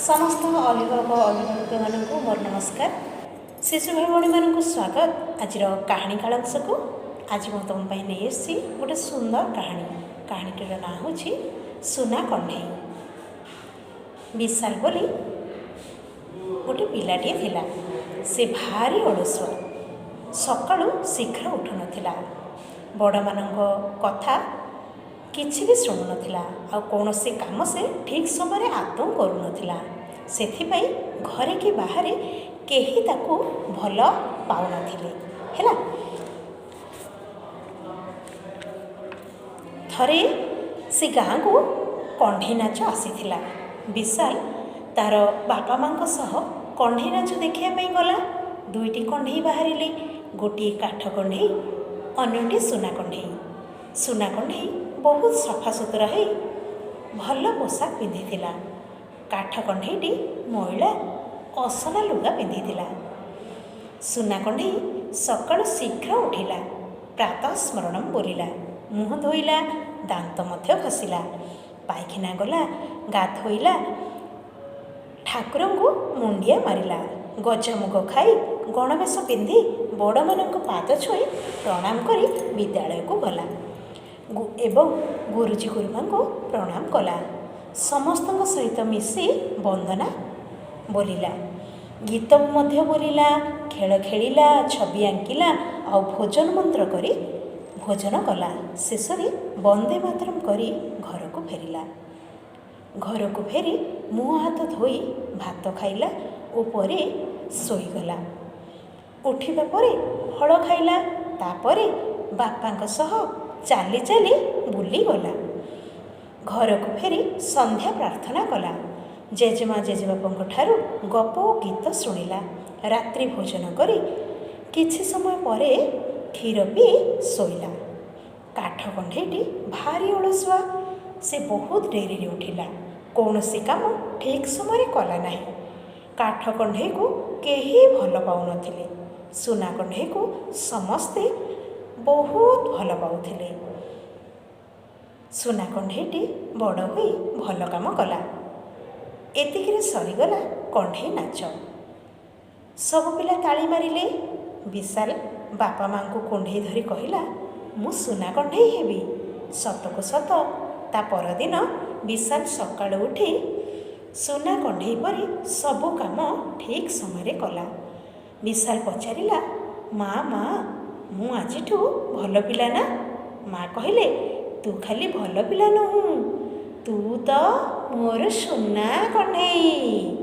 ସମସ୍ତ ଅଭିଭାବକ ଅଭିଭାବିକାମାନଙ୍କୁ ମୋର ନମସ୍କାର। ଶିଶୁ ଭାଇ ଭଉଣୀମାନଙ୍କୁ ସ୍ୱାଗତ ଆଜିର କାହାଣୀ କାଳାଂଶକୁ। ଆଜି ମୁଁ ତୁମ ପାଇଁ ନେଇ ଆସିଛି ଗୋଟେ ସୁନ୍ଦର କାହାଣୀ। କାହାଣୀଟିର ନାଁ ହେଉଛି ସୁନା କଣ୍ଢେଇ। ବିଶାଲ ବୋଲି ଗୋଟେ ପିଲାଟିଏ ଥିଲା। ସେ ଭାରି ଅଳସୁଆ। ସକାଳୁ ଶୀଘ୍ର ଉଠୁନଥିଲା, ବଡ଼ମାନଙ୍କ କଥା କିଛି ବି ଶୁଣୁନଥିଲା ଆଉ କୌଣସି କାମ ସେ ଠିକ୍ ସମୟରେ ଆଦୌ କରୁନଥିଲା। ସେଥିପାଇଁ ଘରେ କି ବାହାରେ କେହି ତାକୁ ଭଲ ପାଉନଥିଲେ। ହେଲା, ଥରେ ସେ ଗାଁକୁ କଣ୍ଢେଇ ନାଚ ଆସିଥିଲା। ବିଶାଲ ତା'ର ବାପା ମାଆଙ୍କ ସହ କଣ୍ଢେଇ ନାଚ ଦେଖିବା ପାଇଁ ଗଲା। ଦୁଇଟି କଣ୍ଢେଇ ବାହାରିଲେ, ଗୋଟିଏ କାଠ କଣ୍ଢେଇ, ଅନ୍ୟଟି ସୁନା କଣ୍ଢେଇ। ସୁନା କଣ୍ଢେଇ ବହୁତ ସଫାସୁତୁରା ହେଇ ଭଲ ପୋଷାକ ପିନ୍ଧିଥିଲା। କାଠ କଣ୍ଢେଇଟି ମଇଳା ଅସନା ଲୁଗା ପିନ୍ଧିଥିଲା। ସୁନା କଣ୍ଢେଇ ସକାଳୁ ଶୀଘ୍ର ଉଠିଲା, ପ୍ରାତଃ ସ୍ମରଣମ୍ ବୋଲିଲା, ମୁହଁ ଧୋଇଲା, ଦାନ୍ତ ମଧ୍ୟ ଘଷିଲା, ପାଇଖାନା ଗଲା, ଗାଧୋଇଲା, ଠାକୁରଙ୍କୁ ମୁଣ୍ଡିଆ ମାରିଲା, ଗଜାମୁଗ ଖାଇ ଗଣବେଶ ପିନ୍ଧି ବଡ଼ମାନଙ୍କ ପାଦ ଛୁଇଁ ପ୍ରଣାମ କରି ବିଦ୍ୟାଳୟକୁ ଗଲା ଏବଂ ଗୁରୁଜୀ ଗୁରୁମାଙ୍କୁ ପ୍ରଣାମ କଲା। ସମସ୍ତଙ୍କ ସହିତ ମିଶି ବନ୍ଦନା ବୋଲିଲା, ଗୀତ ମଧ୍ୟ ବୋଲିଲା, ଖେଳ ଖେଳିଲା, ଛବି ଆଙ୍କିଲା ଆଉ ଭୋଜନ ମନ୍ତ୍ର କରି ଭୋଜନ କଲା। ଶେଷରେ ବନ୍ଦେ ମାତରମ୍ କରି ଘରକୁ ଫେରିଲା। ଘରକୁ ଫେରି ମୁହଁ ହାତ ଧୋଇ ଭାତ ଖାଇଲା ଓ ପରେ ଶୋଇଗଲା। ଉଠିବା ପରେ ଫଳ ଖାଇଲା। ତାପରେ ବାପାଙ୍କ ସହ ଚାଲି ଚାଲି ବୁଲିଗଲା। ଘରକୁ ଫେରି ସନ୍ଧ୍ୟା ପ୍ରାର୍ଥନା କଲା। ଜେଜେମା ଜେଜେବାପାଙ୍କ ଠାରୁ ଗପ ଓ ଗୀତ ଶୁଣିଲା। ରାତ୍ରି ଭୋଜନ କରି କିଛି ସମୟ ପରେ କ୍ଷୀର ପିଇ ଶୋଇଲା। କାଠ କଣ୍ଢେଇଟି ଭାରି ଅଳସୁଆ। ସେ ବହୁତ ଡେରିରେ ଉଠିଲା, କୌଣସି କାମ ଠିକ୍ ସମୟରେ କଲା ନାହିଁ। କାଠ କଣ୍ଢେଇକୁ କେହି ଭଲ ପାଉନଥିଲେ। ସୁନା କଣ୍ଢେଇକୁ ସମସ୍ତେ ବହୁତ ଭଲ ପାଉଥିଲେ। ସୁନା କଣ୍ଢେଇଟି ବଡ଼ ହୋଇ ଭଲ କାମ କଲା। ଏତିକିରେ ସରିଗଲା କଣ୍ଢେଇ ନାଚ। ସବୁ ପିଲା ତାଳି ମାରିଲେ। ବିଶାଲ ବାପା ମାଆଙ୍କୁ କୁଣ୍ଢେଇ ଧରି କହିଲା, ମୁଁ ସୁନା କଣ୍ଢେଇ ହେବି। ସତକୁ ସତ ତା ପରଦିନ ବିଶାଲ ସକାଳୁ ଉଠି ସୁନା କଣ୍ଢେଇ ପରି ସବୁ କାମ ଠିକ୍ ସମୟରେ କଲା। ବିଶାଲ ପଚାରିଲା, ମା ମା, ମୁଁ ଆଜିଠୁ ଭଲ ପିଲା ନା? ମା କହିଲେ, ତୁ ଖାଲି ଭଲ ପିଲା ନୁହଁ, ତୁ ତ ମୋର ସୁନା କଣ୍ଢେଇ।